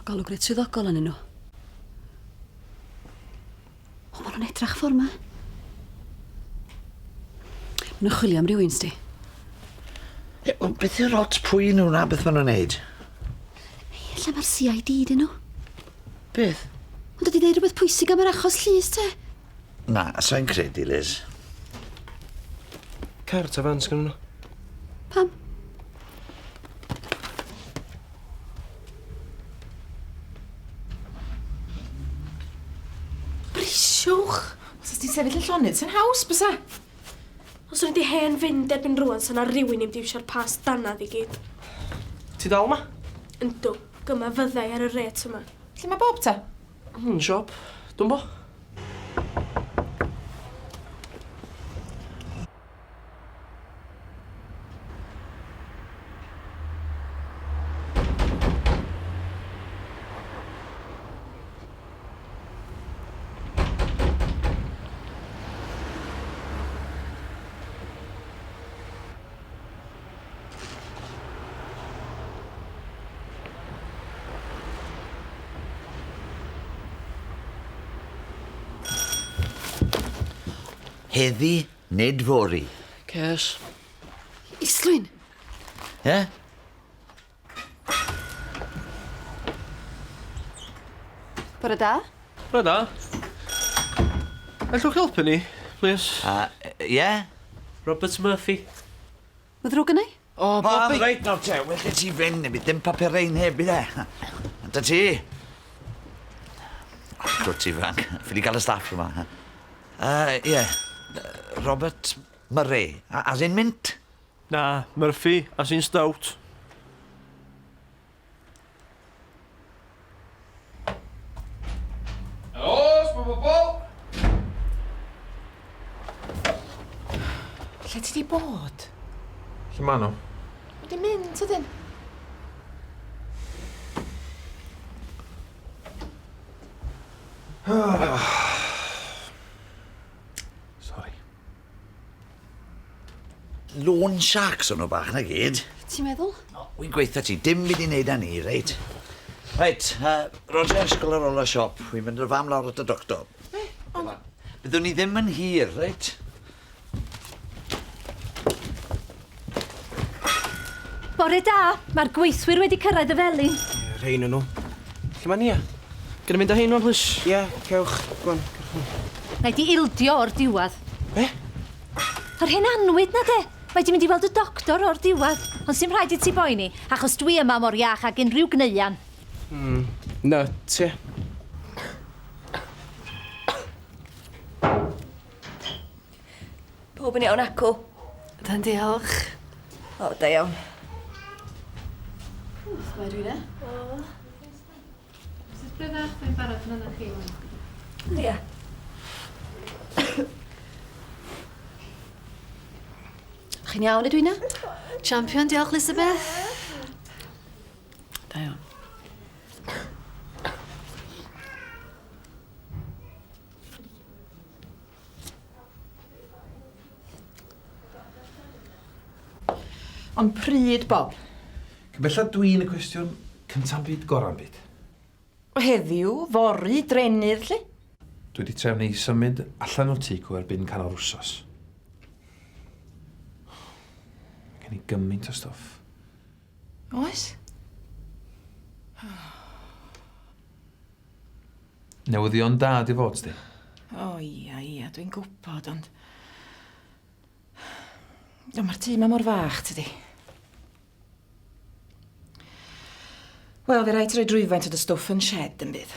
Golwg reit swyddogol arnyn nhw. O, maen nhw'n edrach ffordd ma. Maen nhw'n chwilio am rywun, sti. E, wel, beth yw'r ots pwy nhw na beth maen nhw'n neud? Lle mae'r CID dyn nhw? Beth? Ond dod i ddeud rhywbeth pwysig am yr achos llys, te? Na, sa i'n credu, Liz. Car ta fan sgynnon nhw? Pam? Brisiwch! Os ti'n sefyll yn llonydd, sy'n haws, bysa? Os o'n i 'di hen fynd erbyn rŵan sa 'na rywun i'm 'di iwsio'r past danadd i gyd. Ti dal 'ma? Yndw, gyma fydda i ar y rêt yma. Lle mae Bob ta? Yn siop, dwmbo. Heddi, nid fory. Ces. Islwyn! Ie? Bore da. Bore da. Allwch chi helpu ni, plis? Ie? Robert Murphy. Mae ddrwg gynna i? O, Bobby! Reit nawr te, well i ti fynd, neu bydd dim papurau i neb, bydd e? Ynta ti? Crwt ifanc. Fi 'di gael y staff yma. Ie. Robert Murray. As in mint? Na, Murphy, as in stout. Helo, s'mae bobol? Lle ti di bod? Lle ma nhw? Wedi mynd, tydyn? Sori. Loan sharks o'n nhw bach na gyd. Ti'n meddwl? Wy'n gweitha ti, dim byd i wneud â ni, reit? Reit, Roger, ysgol ar ôl y siop. Wy'n mynd â'r fam lawr at y doctor. Be? Ond... Byddwn ni ddim yn hir, reit? Bore da, mae'r gweithwyr wedi cyrraedd y felin. Ie, rhein o'n nhw. Lle mae Nia? Gynna mynd â hein wan, plis? Ie, cewch. Go on, cerwch wan. Mae di ildio o'r diwedd. Be? Yr hen annwyd na de. Mae di mynd i weld y doctor o'r diwedd. Ond sim rhaid i ti boeni, achos dwi yma mor iach ag unrhyw gneuan. Nut, ie. Pawb yn iawn acw? Ydan, diolch. O, da iawn. Mae Edwina. O. Mrs Bryddach, mae'n barod yn yna chi wan. Ia. Chi'n iawn, Edwina? Champion, diolch, Elizabeth. Da iawn. Ond pryd, Bob? Cyn bellad dwi'n y cwestiwn, cynta'n byd, gora'n byd. Heddiw, fory, drennydd, 'lly? Dwi 'di trefnu i symud allan o'r tŷ cw erbyn canol yr wsos. Mae gen i gymaint o stwff. Oes? Newyddion da 'di fod, sdi. O ia, ia, dwi'n gwybod, ond... O, mae'r tŷ 'ma mor fach, tydi? Wel, fe rhaid ti roi rhywfaint o dy stwff yn shed yn bydd.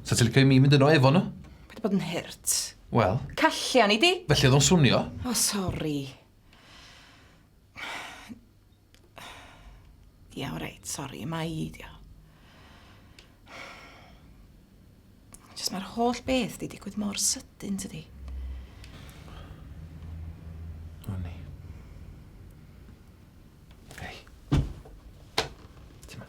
Sa ti'n licio i mi mynd yno efo nhw? Paid â bod yn hurt. Wel? Callian i di! Felly oedd o'n swnio? O, sori. Ia, o reit, sori, mae i di o. Jyst mae'r holl beth di digwydd mor sydyn, tydi? O ni. Hei. Ti'n ma?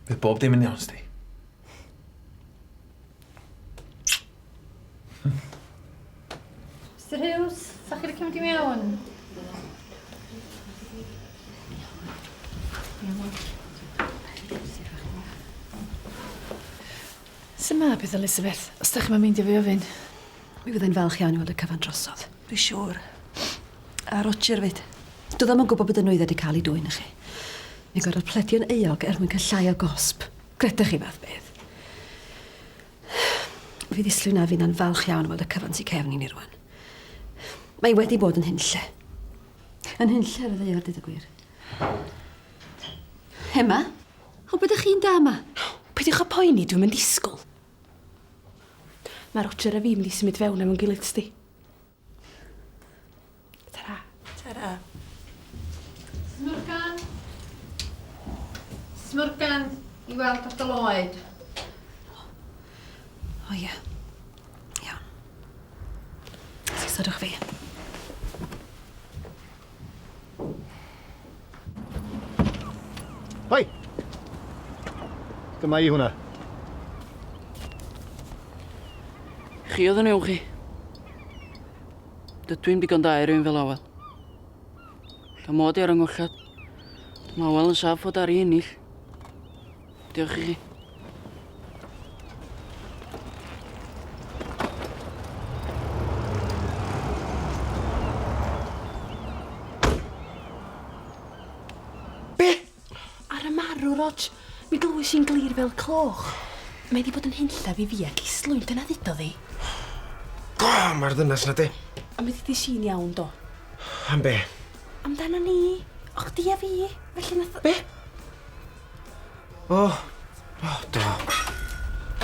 Fydd bob dim yn iawn, sti. Mr Hughes, sa chi licio mynd i mewn? Sut ma peth Elizabeth? Os da chi'm yn meindio fi ofyn. Mi fyddai'n falch iawn i weld y cyfan drosodd. Dwi siŵr. A Roger 'fyd. Doedd o'm yn gwybod bod y nwyddau wedi cael eu dwyn i chi. Mi gorfod pledio'n euog er mwyn cael llai o gosb. Gredech chi fath beth. Fydd Islwyn a finna'n falch iawn o weld y cyfan tu cefn i ni rwan. Mae wedi bod yn hunlle. Yn hunlle ar y ddaear, deud y gwir. Emma, o beth ydych chi'n da yma? Peidiwch â poeni, dwi'm yn disgwyl. Mae Roger a fi mynd i symud fewn efo'n gilydd, sti. Tara. Tara. Smwrgan. Smwrgan i weld Dr Lloyd. O ie. Iawn. Sisodwch fi. Hoi! Dyma i hwnna. Chi oedd yn uwch chi. Dydw i'n digon da i rywun fel Awel. Da mod i ar yng nghollad. Mae Awel yn saff fod ar ei ennill. Diolch i chi. Be? Ar y marw, Rog. Mi glywys i'n glir fel cloch. Mae 'di bod yn hunllef i fi ac Islwyn, dyna ddudodd hi. Go, mae'r ddynas 'na di. A mi ddudis i'n iawn, do. Am be? Amdano ni. O chdi a fi. Felly nath... Be? O. O, do.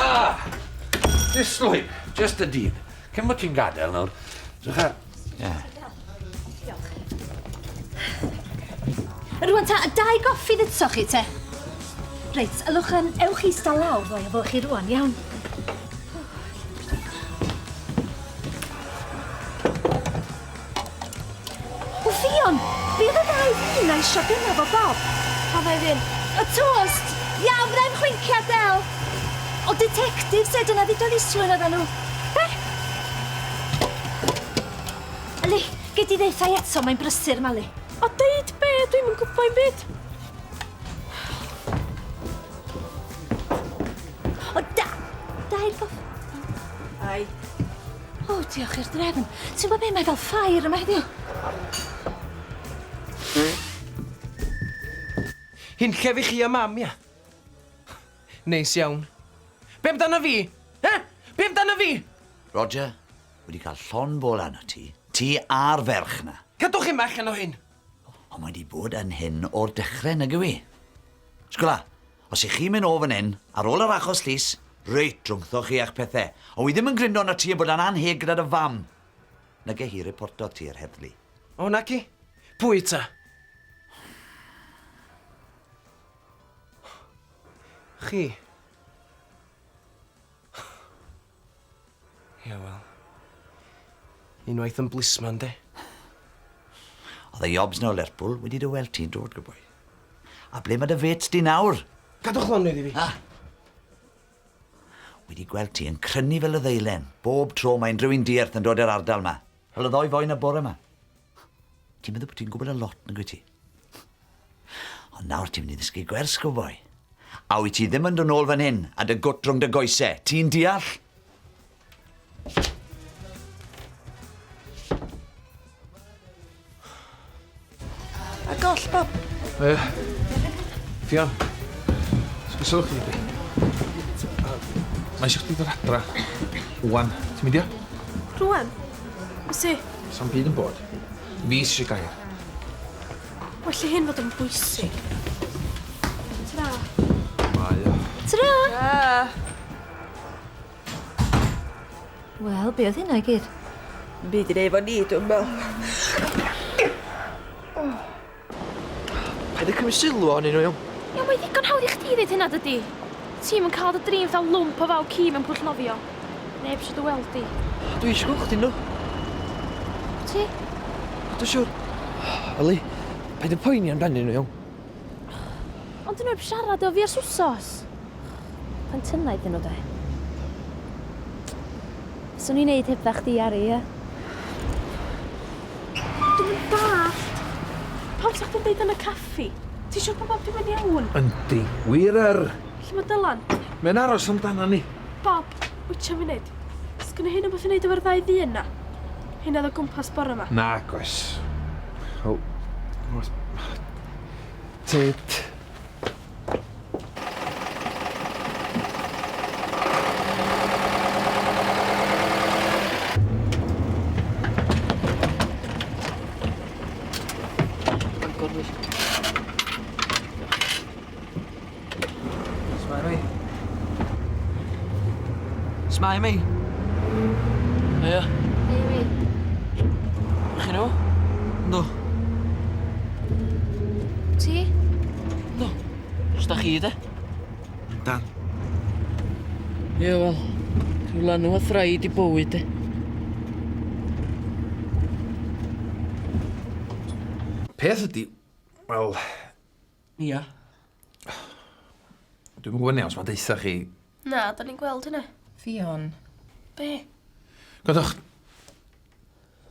Ah! Islwyn, just y dyn. Cyn bod ti'n gadael nawr, drycha. Ie. Rwan ta, dau goffi ddytsoch chi te. Reit, ylwch yn, ewch i ista lawr ddoe efo chi rwan, iawn? O Ffion, be oedd y ddau ddyn na isio gynna fo Bob? Pa ddau ddyn? Y tost! Iawn, fydda i'm chwincia, Del! O ditectifs e, dyna ddudodd Islwyn oedden nhw. Be? Yli, gei di ddeutha i eto, mae'n brysur, Mali. O deud be? Dwi'm yn gwybod i'm byd. O, da! Dair goff... Ai. O, diolch i'r drefn. Ti'n gwybod be, mae fel ffair yma heddiw. Hunllef i chi a mam, ia? Neis iawn. Be amdano fi? He? Be amdano fi? Roger, wedi cael llond bol arno ti. Ti a'r ferch na. Cadwch chi allan o hyn. Ond mae wedi bod yn hyn o'r dechrau, nag yw i? Sgwla, os ych chi'n mynd o fan hyn, ar ôl yr achos llys, reit rhwngtho chi a'ch pethau. Ond wi ddim yn gryndo arno ti yn bod yn anheg gyda dy fam. Nage hi reporto ti i'r heddlu. O, naci? Pwy ta? Chi? Ie, wel. Unwaith yn blisman, de. Oedd y jobs na o Lerpwl wedi dy weld ti'n dod, good boy. A ble mae dy fêts di nawr? Gadwch lonydd i fi. Ha? Wedi gweld ti yn crynu fel y ddeilen, bob tro mae unrhyw un dierth yn dod i'r ardal ma. Fel y ddoi foi na bore ma. Ti'n meddwl bod ti'n gwybod a lot, nag wyt ti? Ond nawr ti'n mynd i ddysgu gwers, good boy. A wyt ti ddim yn dod nôl fan hyn a dy gwt rhwng dy goesau. Ti'n deall? A goll, Bob. Ie. Ffion, sgwsodwch chi fi. Mae eisiau chdi ddod adra. Wan, ti'n mynd ia? Rwan? Ysi? Sa'm byd yn bod. Fi sy eisiau gair. Well i hyn fod yn bwysig. Tra. Mae o. Tra! Tra! Wel, be oedd hynna i gyd? Dim byd i neud efo ni, dwi'n meddwl. Paid â cymryd sylw ohonyn nhw, iawn? Iawn, mae ddigon hawdd i chdi ddeud hynna, dydy? Ti'm yn cael dy drin fatha lwmp o faw ci mewn pwll nofio. Neb isio dy weld di. Dwi eisiau gweld chdi, yndw? Ti? Dwi'n siŵr. Oli, paid â poeni amdanyn nhw, iawn? Ond dyn nhw heb siarad efo fi ers wsos. Plentynau ydyn nhw de. Swn i'n neud hebdda chdi Ari, ie? Dwi'm yn dallt. Pam sa chdi'n deud yn y caffi? Ti siŵr bod Bob dim yn iawn? Yndi, wir yr. Lle mae Dylan? Mae'n aros amdana ni. Bob, wytio funud. Sgynna hyn o beth i wneud efo'r ddau ddyn na? Hyn oedd o gwmpas bore ma. Nag oes. O, oes. Tyd. Bangor, plîs. Smai mi. Smai mi. Ia. Ei fi. Chi nhw? Yndw. Ti? Yndw. Os da chi, de? Dan. Ie, wel, rhyw lanw a thraid i bywyd, de. Peth ydi, wel... Ia. Dwi'm yn gwybod yn iawn os mae'n deutha chi. Na, da ni'n gweld hynna. Ffion. Be? Gwrandwch,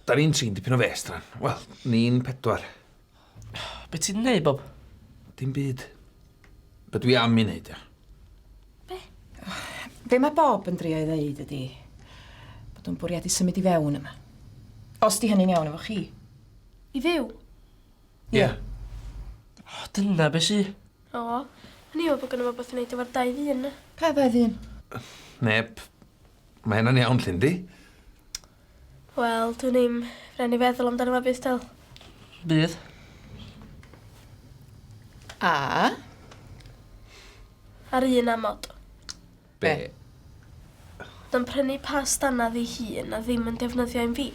da ni'n trin dipyn o fes, dran. Wel, ni'n pedwar. Be ti'n neud, Bob? Dim byd. Be dwi am i wneud, ia. Be? Be mae Bob yn drio ei ddeud ydi bod o'n bwriadu symud i fewn yma. Os di hynny'n iawn efo chi. I fyw? Ie. O, dyna be sy. O, o'n i'n meddwl bod gynno fo beth i wneud efo'r dau ddyn na. Pa ddau ddyn? Neb. Mae hynna'n iawn, Llyn, di? Wel, dwi'n ddim. Rhaid ni feddwl amdano fo byth del. Bydd. A? Ar un amod. Be? Bod o'n prynu pas danadd ei hun a ddim yn defnyddio un fi.